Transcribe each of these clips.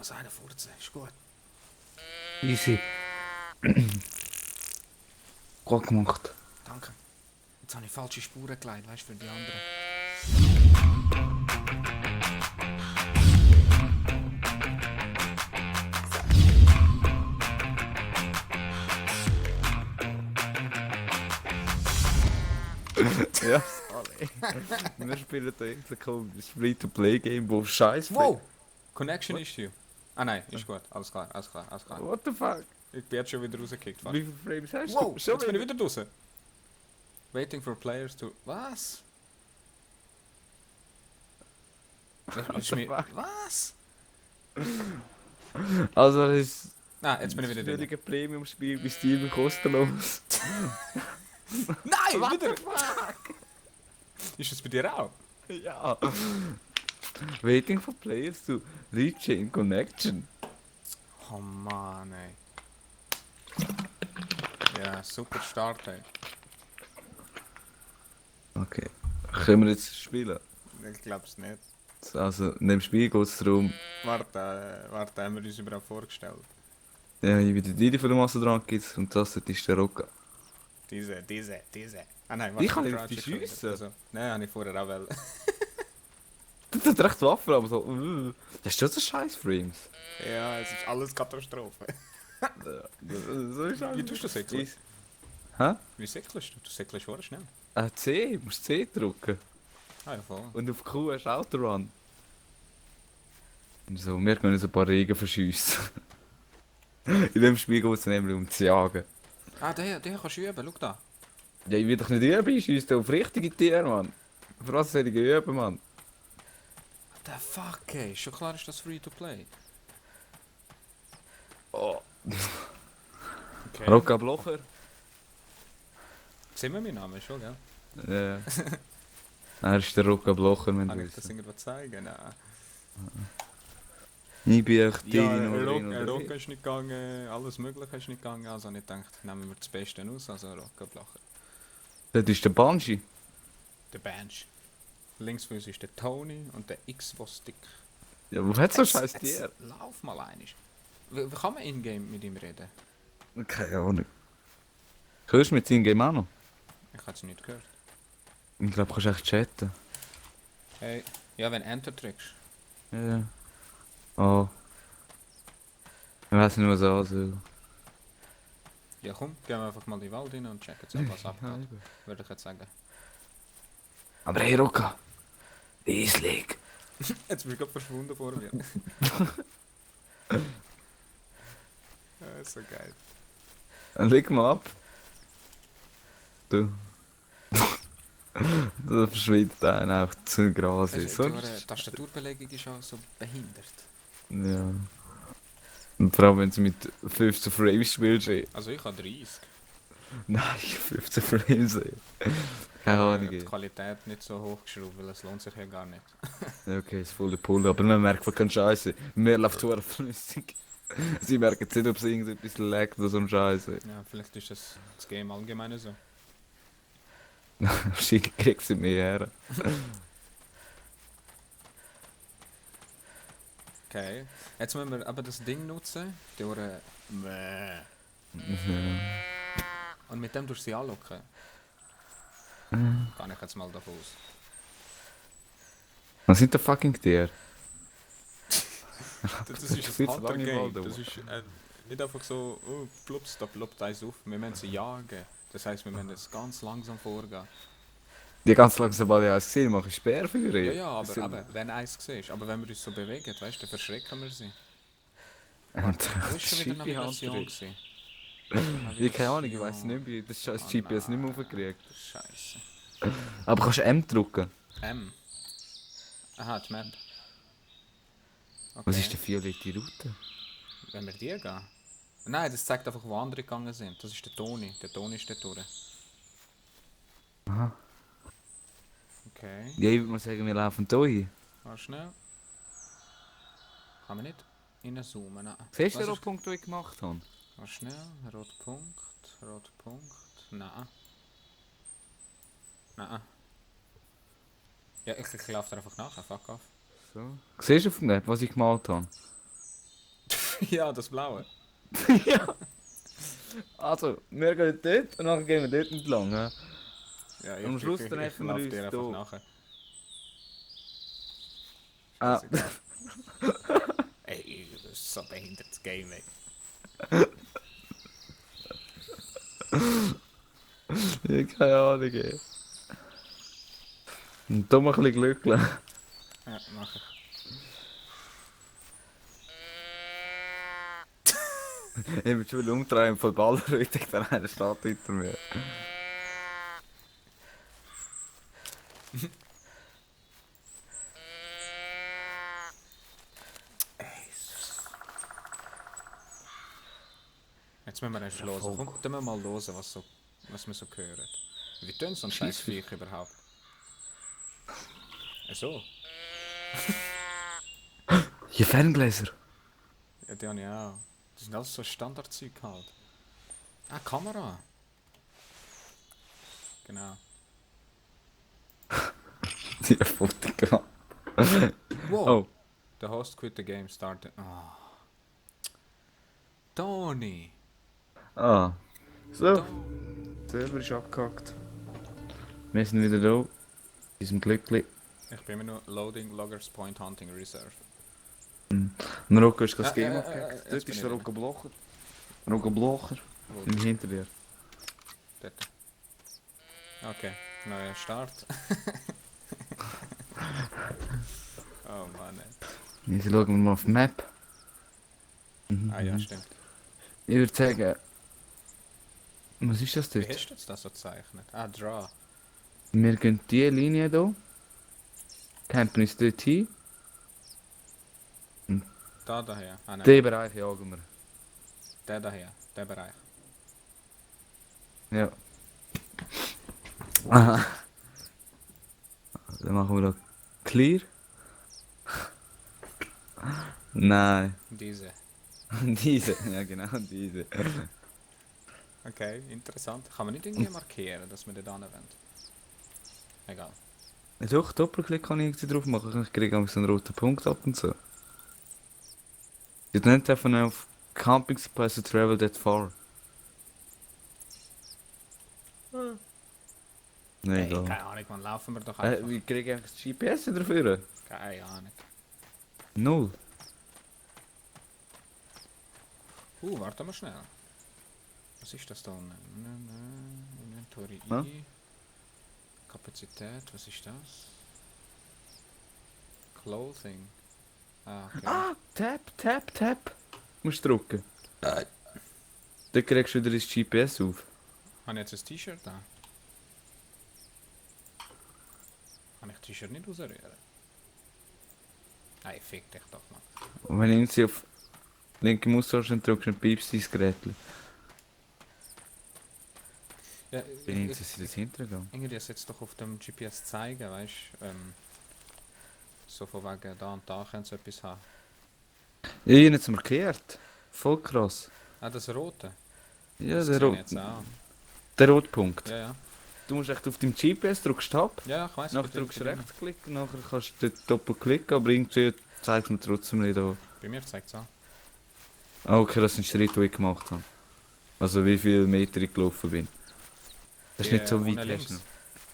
Also einer furzen, ist gut. Easy. Gut gemacht. Danke. Jetzt habe ich falsche Spuren gelegt, weißt du, für die anderen. Ja, sorry. Wir spielen da irgendein Free-to-Play-Game, wo scheiße. Wow! Connection What? Issue. Ah nein, ist gut. Alles klar, alles klar, alles klar. What the fuck? Ich bin jetzt schon wieder rausgekickt fast. Wie viele Frames hast Wow, du? Schon jetzt bin ich wieder draußen. Waiting for players to... Was? What Ist the mir... fuck? Was? Also, das ist Ah, jetzt bin ich wieder drin. ein Premium-Spiel bei Steam kostenlos. Nein, What wieder! the fuck? Ist das bei dir auch? Ja. Waiting for players to reach in connection. Oh Mann, ey. Ja, super Start, ey. Okay. Können wir jetzt spielen? Ich glaub's nicht. Also, in dem Spiel geht es darum, Warte, haben wir uns überhaupt vorgestellt? ja, wie der Didi von der Masse dran gibt und das ist der Rocker. Diese. Ah nein, Ich kann Crouch nicht die Extended. schiessen. Also, nein, habe ich vorher auch wollen. Das hat recht Waffen, aber so. Das ist schon so scheiß Frames. Ja, es ist alles Katastrophe. So ist Wie tust du säckeln? Hä? Wie säckelst du? Du säckelst vorher schnell. C, du musst C drücken. Ah ja, voll. Und auf Q hast du Autorun. Und so, wir können so ein paar Regen verschiessen. In dem Spiel geht es nämlich um zu jagen. Ah, der kannst du üben, schau da. Ja, ich will doch nicht üben, ich schiesse auf richtige Tiere, Mann. Für was soll ich üben, Mann? What the fuck, ey? Schon klar ist das free to play. Oh. Okay. Rocca Blocher. Sehen wir meinen Namen schon, gell? Ja. Er ist der Rocca Blocher, wenn Kann du ich das wissen. irgendwo zeigen? Nein. Ich bin echt Ja, Dini Rock ist nicht gegangen, alles Mögliche ist nicht gegangen. Also ich dachte, nehmen wir das Beste aus, also Rockablacher. Das ist der Banshee. Der Bench. Links von uns ist der Tony und der X-Stick. Ja, wo hat so scheiß Tier? Lauf mal einig. Wie kann man in-game mit ihm reden? Keine Ahnung. Hörst du mit seinem Game auch noch? Ich habe es nicht gehört. Ich glaube, du kannst echt chatten. Hey, ja, wenn Enter drückst. Ja. Oh. Ich weiß nicht, was er ansoll. Ja komm, gehen wir einfach mal in die Wald rein und checken jetzt ab, was abgeht. Würde ich jetzt sagen. Aber hey, Rocca. Riesling. Jetzt bist du gerade verschwunden vor mir. Ja, ist so geil. Dann leg mal ab. Du. Da verschwindet einer einfach zu Gras. Die Tastaturbelegung ist auch so behindert. Ja. Und vor allem, wenn du mit 15 Frames spielst, ey. Also ich habe 30. Nein, 15 Frames, ey. Keine Ahnung, Die ey. Qualität nicht so hochgeschraubt, weil es lohnt sich ja gar nicht. Ja, okay, ist voll Pull, aber man merkt von keinen Scheiße. Mir läuft zu flüssig. Sie merken jetzt nicht, ob es irgendetwas laggt oder so ein Scheiße. Ja, vielleicht ist das Game allgemein so. Wahrscheinlich kriegst du mehr her. Okay. Jetzt müssen wir aber das Ding nutzen, durch Ja. und mit dem durch sie anlocken. Kann ich jetzt mal davon aus. Was sind der fucking Tiere? Das ist viel ein zu lange im Hunter-Game. Wald, Das ist nicht einfach so, oh, plups, da ploppt eins auf. Wir müssen sie jagen. Das heisst, wir müssen jetzt ganz langsam vorgehen. Die ganz langsam alle eins gesehen, mache ich Speerfeuer. Ja, aber wenn eins siehst, aber wenn wir uns so bewegen, weißt du, dann verschrecken wir sie. Und Wo ist schon wieder Navigation gewesen? ich keine Ahnung, ich weiß nicht, wie das scheiß GPS nicht mehr aufgekriegt. Scheiße. Aber kannst du M drücken? M. Aha, die Map. Okay. Was ist denn violette Route? Wenn wir die gehen? Nein, das zeigt einfach, wo andere gegangen sind. Das ist der Toni. Der Toni ist dort durch. Aha. Okay. Ja, ich würde mal sagen, wir laufen hier hin. Warte schnell. Kann man nicht reinzoomen? Nein. Siehst du Was den ist- Punkt, den ich gemacht habe? Warte schnell. Rotpunkt. Nein. Nein. Ja, ich laufe dir einfach nachher. Fuck off. So. Siehst du auf der Map, was ich gemalt habe? Ja, das Blaue. Ja. Also, wir gehen dort und dann gehen wir dort entlang. Ja? Ja, Und am Schluss treffen wir lauf uns dir einfach hier. nachher. Ah. Scheißegal. Ey, das ist so ein behindertes Game, ey. Ja, keine Ahnung, ey. Und da mal ein bisschen Glück lassen. Ja, mach ich. Ich bin schon wieder umdrehen von Ballerrüte, dann einer steht hinter mir. Jetzt müssen wir erst Ja, hören. voll. Komm, dann müssen wir mal hören, was wir so hören. Wie tönt so ein scheiß Viech überhaupt? So. Hier Ferngläser. Ja, die habe ich auch. Das sind alles so Standardzeug halt. Ah, Kamera. Genau. Die Fotogramm. Wow. Oh. The host quit the game started. Oh. Tony. Ah. So. Tony. Der Server ist abgehackt. Wir sind wieder da. Wir sind glücklich. Ich bin immer nur Loading Loggers Point Hunting Reserve. Und Rocco ist das Ah, Game jetzt abgehackt. bin Dort ich ist der drin. Rocco Blocher. Rocco Blocher. Wo? Und hinter dir. Dort. Okay, neuer Start. Oh Mann, ey. Jetzt schauen wir mal auf die Map. Ah ja, stimmt. Ich würde sagen... Was ist das Wie dort? hast du jetzt das so gezeichnet? Ah, Draw. Wir gehen diese Linie hier. Campen uns dort hin. Da daher. Ah nein, Den Bereich jagen wir. der daher. Der Bereich. Ja. Aha. Dann machen wir da clear. Nein. Diese. Diese. Ja genau, diese. Okay, interessant. Kann man nicht irgendwie markieren, dass wir da wollen? Egal. Doch, Doppelklick kann ich irgendwie drauf machen. Ich kriege so einen roten Punkt ab und so. Ich nennt einfach auf Camping Supplies to travel that far. Nein, Hey, egal. keine Ahnung, wann laufen wir doch einfach. Wie kriege ich eigentlich das GPS dafür? Keine Ahnung. Null. Warte mal schnell. Was ist das da unten? Inventory Ja? I. Kapazität, was ist das? Clothing. Ah, okay. Ah, Tab. Musst drücken. Dann kriegst du wieder das GPS auf. Habe ich jetzt ein T-Shirt da? Kann ich das T-Shirt nicht ausrühren? Nein, fick dich doch mal. Und wenn ich sie auf linke Maus hast, dann drückst du ein Pieps ins Gerät. Ja, Bin ich jetzt in das Hintergang. irgendwie jetzt doch auf dem GPS zeigen, weißt du? So von wegen da und da können sie etwas haben. Ja, ich habe jetzt markiert. Voll krass. Ah, das Rote. Ja, Das der, sehe ich Rot, jetzt auch. der Rotpunkt. Ja, ja. Du musst echt auf deinem GPS drückst Tab, Ja, ich weiss. nachher drückst du Rechtsklick, nachher kannst du dort doppelklicken, aber irgendwie zeigt mir trotzdem nicht an. Bei mir zeigt es an. Ah, okay, das sind Schritte, die ich gemacht habe. Also wie viele Meter ich gelaufen bin. Das ist Die, nicht so unten weit links? hast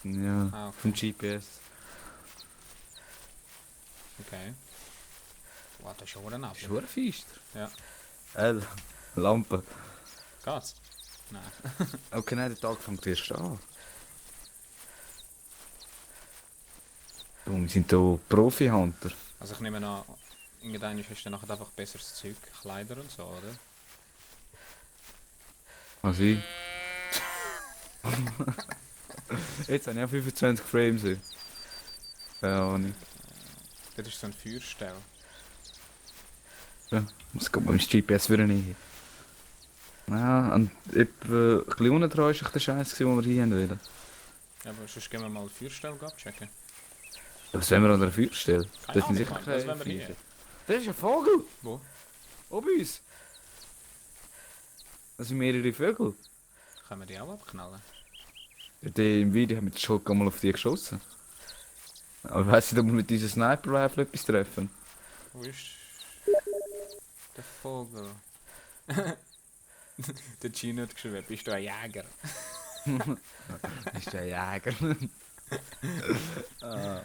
du noch. Ja, Ah, okay. vom GPS. Okay. Wow, das ist schon ein Das ist verdammt feister. Ja. Lampe. Geht's? Nein. Okay, nein, der Tag fängt erst an. Du, wir sind hier Profi-Hunter. Also ich nehme an, irgendwann hast du nachher einfach besseres Zeug, Kleider und so, oder? Also ich. Jetzt habe ich auch 25 Frames. Keine Ahnung. Das ist so ein Feuerstell. Ja, muss gerade mal mein GPS wieder nicht. Ja, und etwa ein bisschen unten dran war der Scheiß, den wir hier haben wollen. Ja, aber sonst gehen wir mal den Feuerstell abchecken. Was wollen wir an der Feuerstelle? Keine Das sind Ahnung, sicher Mann, keine das wollen wir Viecher. hier. Das ist ein Vogel! Wo? Oben uns! Das sind mehrere Vögel. Können wir die auch abknallen? Die im Video haben wir schon mal auf die geschossen. Aber ich weiss nicht, ob wir mit diesem Sniper-Rifle etwas treffen. Wo ist... Der Vogel. Der Gino hat geschrieben, bist du ein Jäger? Ist der Jäger. Ah.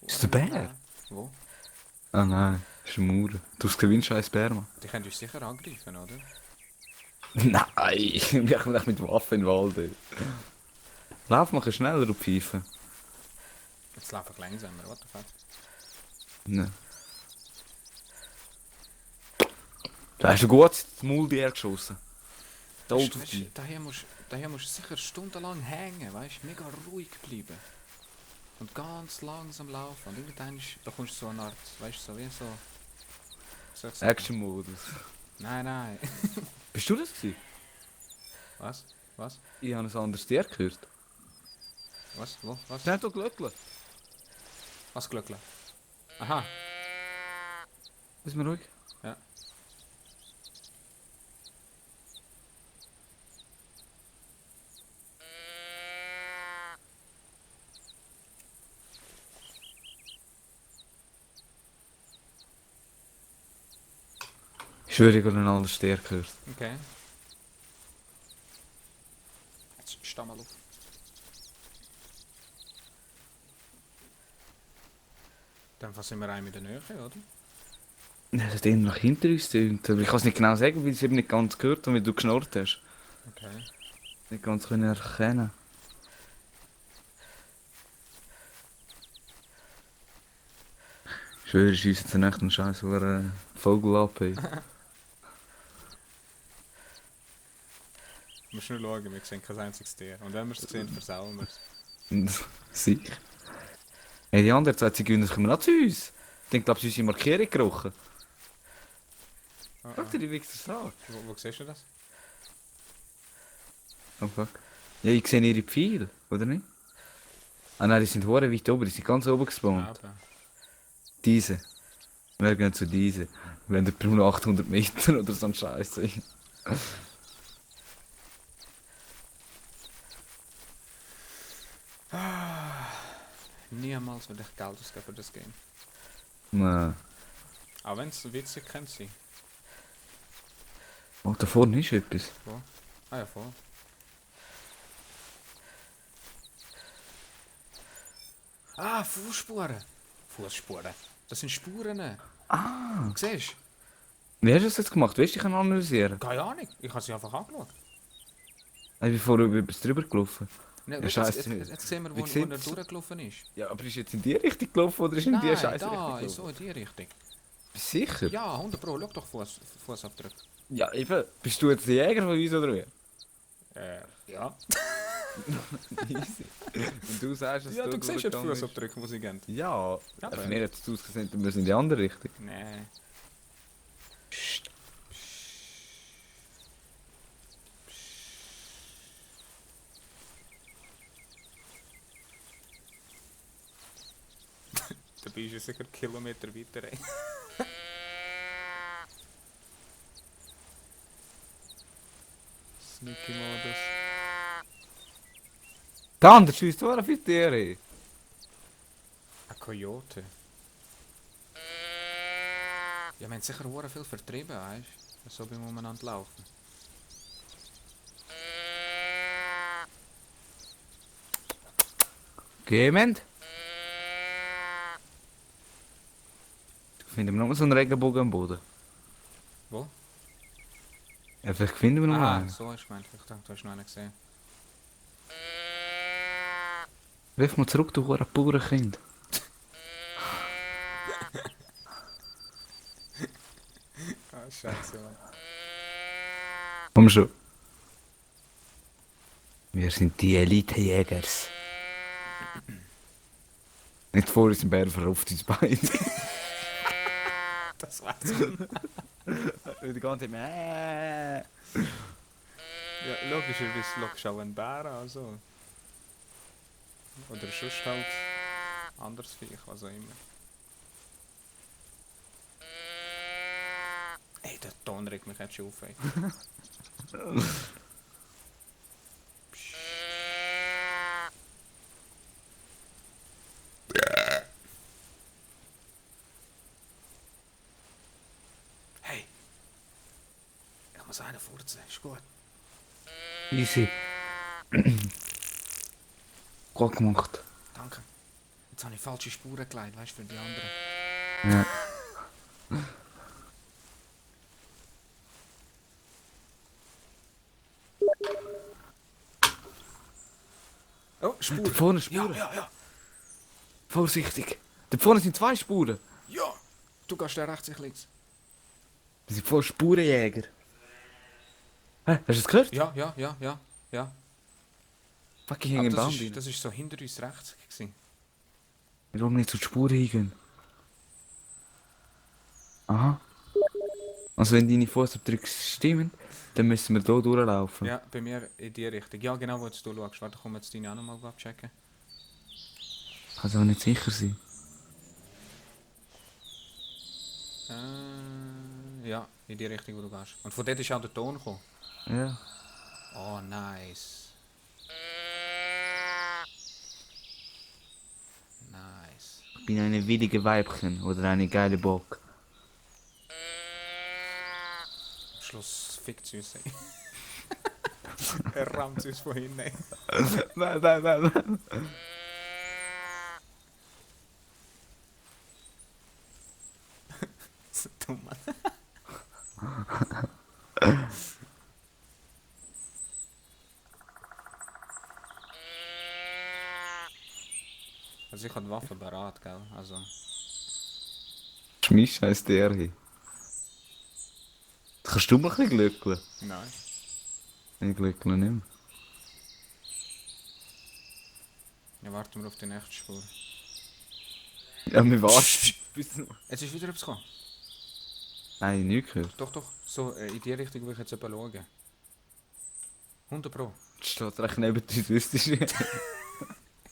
Ist der Bär? Wo? Ah nein, ist ein Mauer. Du hast gewinnst scheiß Bär, Mann. Die können dich sicher angreifen, oder? Nein, ich komme nicht mit Waffen in den Wald. Ey. Lauf mal ein bisschen schneller, du Pfeife. Jetzt laufe ich langsamer, what the fuck? Nein. Da hast du gut das Maul dir geschossen. Da Weißt, auf weißt, dich. daher musst du sicher stundenlang hängen, weißt du? Mega ruhig bleiben. Und ganz langsam laufen. Und irgendwann da kommst du so eine Art, weißt du, so wie so... Soll ich sagen? Action-Modus. Nein. Bist du das gewesen? Was? Was? Ich habe ein anderes Tier gehört. Was? Wo? Was? Der hat doch Glöckle. Was Glöckle? Aha. Ist mir ruhig? Ja. Ich schwöre, ich habe ein anderes Tier gehört. Okay. Jetzt steh mal auf. Dann sind wir einem in der Nähe, oder? Es hat eben nach hinter uns getönt. Aber ich kann es nicht genau sagen, weil ich es eben nicht ganz gehört habe, wie du geschnurrt hast. Okay. Nicht ganz können erkennen. Ich schwöre, ich schieße jetzt echt einen Scheiß über einen Vogel ab. Ey. Du musst nur schauen, wir sehen kein einziges Tier. Und wenn wir es sehen, versauen wir es. Sicher. Hey, die anderen zwei Zigeuner kommen auch zu uns. Ich denke, glaube ich, unsere Markierung gerochen. Schau dir die Wichser an. Wo siehst du das? Oh fuck. Ja, ich sehe ihre Pfeile, oder nicht? Ah nein, die sind hure weit oben, die sind ganz oben gespawnt. Aber. Diese. Wir gehen zu diese. Wir haben etwa nur 800 Meter oder so ein Scheiß. Niemals würde ich Geld ausgeben für das Game. Nein. Auch wenn es witzig könnte sein. Oh, da vorne ist etwas. Wo? Ah ja, voll. Ah, Fußspuren. Fußspuren. Das sind Spuren. Ah! Siehst du? Wie hast du das jetzt gemacht? Weißt du, ich kann analysieren. Keine Ahnung. Ich habe sie einfach angeschaut. Ich bin vorher über etwas drüber gelaufen. Ne, Ja, jetzt, scheiße. jetzt sehen wir, Wie wo er sieht's? durchgelaufen ist. Ja, aber ist jetzt in die Richtung gelaufen oder ist in die Nein, Scheiße da, Richtung so gelaufen? in die Richtung. Sicher? Ja, 100 Pro. Schau doch Fußabdruck. Ja, eben. Bist du jetzt der Jäger von uns oder wie? Ja. Easy. Und du sagst, dass Ja, du siehst ja die durchgegangen bist. Fußabdrücke, die sie geben. Ja, Ja, für mich hat es ausgesehen, wir sind in die andere Richtung. Nee. Psst. Da bist du sicher Kilometer weiter. Ey. Sneaky Modus. Der andere schießt so viele Tiere. Ein Coyote. Ja, wir haben sicher sehr viel vertrieben, weißt du? So beim Umeinander laufen. Jemand? Finden wir noch so einen Regenbogen am Boden? Wo? Ja, vielleicht finden wir noch einen. So hast du gemeint. Ich dachte, du hast noch einen gesehen. Wirf mal zurück, du hure Bauernkind. Ah, scheiße, Mann. Komm schon. Wir sind die Elite-Jägers. Nicht vor uns im Bär verrufft uns beide. Das war's. Ja, Die ganze Zeit. logischerweise lockst du auch einen Bär an, so. Oder sonst halt anderes Viech, was auch immer. Ey, der Ton regt mich jetzt schon auf, ey. Also einer furzen, ist gut. Easy. Gut gemacht. Danke. Jetzt habe ich falsche Spuren gelegt, weißt du, für die anderen. Ja. Oh, Spuren. Da vorne Ja, Spuren. ja. Vorsichtig. Da vorne sind 2 Spuren. Ja. Du gehst da rechts, ich links. Das sind voll Spurenjäger. Hä? Hast du es gehört? Ja. Fuck, ich hänge Aber im das Baum ist, rein. das ist so hinter uns rechts gewesen. Warum nicht zu den Spuren hingehen? Aha. Also wenn deine Fußabdrücke stimmen, dann müssen wir hier durchlaufen. Ja, bei mir in die Richtung. Ja, genau, wo jetzt du schaust. Warte, komm jetzt deine auch nochmal abchecken. Kann es auch nicht sicher sein. Ja, in die Richtung, wo du gehst. Und von dort ist auch der Ton gekommen. Ja. Oh, nice. Nice. Ich bin eine willige Weibchen oder eine geile Bock. Am Schluss fickt sie uns. Er rammt uns von hinten. Nein. So dumm, Mann. Also ich habe die Waffe bereit, gell? Also... Schmiss heisst der hier. Kannst du mal ein bisschen glückeln? Nein. Ich glückle nicht mehr. Ja, warten wir auf die nächste Spur. Ja, wir warten. Jetzt ist wieder etwas gekommen. Nein, nicht gehört. Doch. So in die Richtung, wo ich jetzt eben schaue. 100 Pro. Das steht recht neben uns, wüsstest du.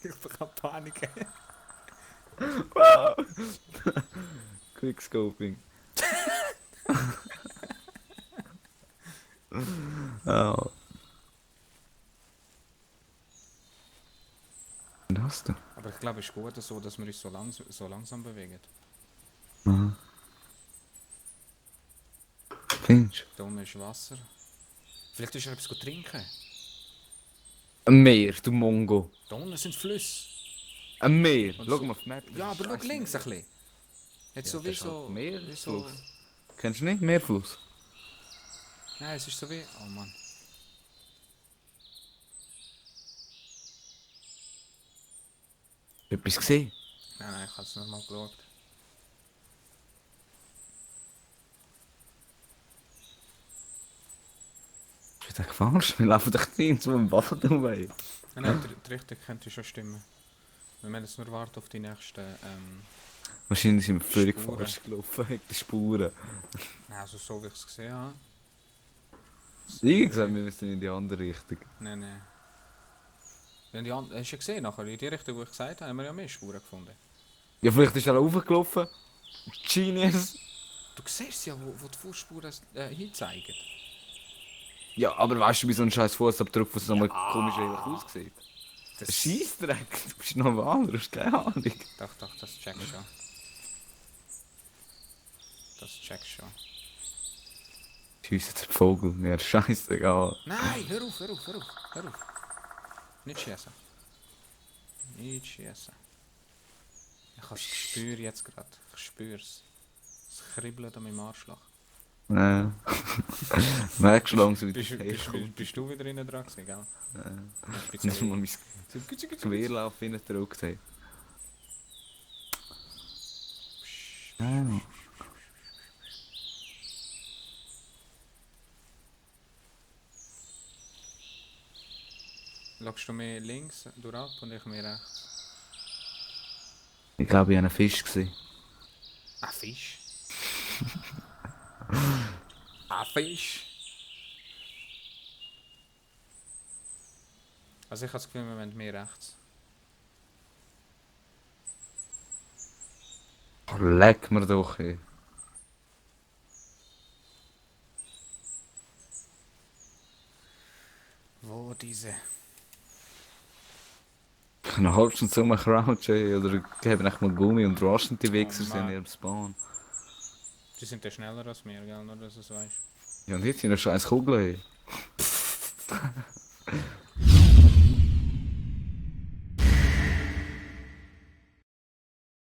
Ich bekomme Panik. Wow! Quickscoping. Oh. Was hast du? Aber ich glaube, es ist gut so, dass wir uns so langsam bewegen. Mhm. Findest Da oben ist Wasser. Vielleicht ist er etwas trinken. du? Ein Meer, du Mongo. Da unten sind Flüsse. Ein Meer. Und Schau so- mal auf die Map. Ja, aber schau Scheiß links ein Meer. bisschen. Jetzt Ja, so das wie ist halt so... Meer, wie so... Fluss. Kennst du nicht? Meerfluss. Nein, es ist so wie... Oh Mann. Etwas gesehen? Nein, ich habe es nochmal geschaut. Ist das falsch? Wir laufen doch nicht so im Wasser vorbei. Nein, die Richtung könnte schon stimmen. Wir müssen jetzt nur warten auf die nächsten... Wahrscheinlich sind wir völlig Spuren. falsch gelaufen wegen der Spuren. Nein, also so wie ich es gesehen habe. Ich gesagt, wir müssen in die andere Richtung. Nein. Hast du ja gesehen, nachher in die Richtung, wo ich gesagt habe, haben wir ja mehr Spuren gefunden. Ja, vielleicht ist er raufgelaufen. Genius. Du siehst ja, wo die Fußspuren hinzeigen. Ja, aber weißt du, wie so ein scheiß Fußabdruck, was so mal komisch aussieht? Das Ein Scheissdreck, du bist normal, du hast keine Ahnung. Doch, das checkst schon. Das checkst schon. Tschüss, jetzt der Vogel, mir scheißegal. Nein, hör auf. Nicht schießen. Ich spüre jetzt gerade. Ich spüre es. Es kribbelt an meinem Arschloch. Nein. Merkst du langsam, wie du Bist du wieder innen dran gewesen, gell? Ich muss mal mein Querlauf reingedrückt haben. Nein. Schaust du mir links durch ab und ich mir rechts? Ich glaube, ich habe einen Fisch gesehen. Ein Fisch? Ein Fisch? Also ich habe das Gefühl, wir wollen mehr rechts. Oh, leck mir doch, ey. Wo diese? Ich kann eine halbe Stunde so mal crouchen, ey. Oder geben echt mal Gummi und raschen die Wichser Oh in Mann. ihrem Spawn. Sie sind ja schneller als wir, gell? Nur dass du es weißt. Ja, und jetzt sind noch scheiß Kugeln. Ey.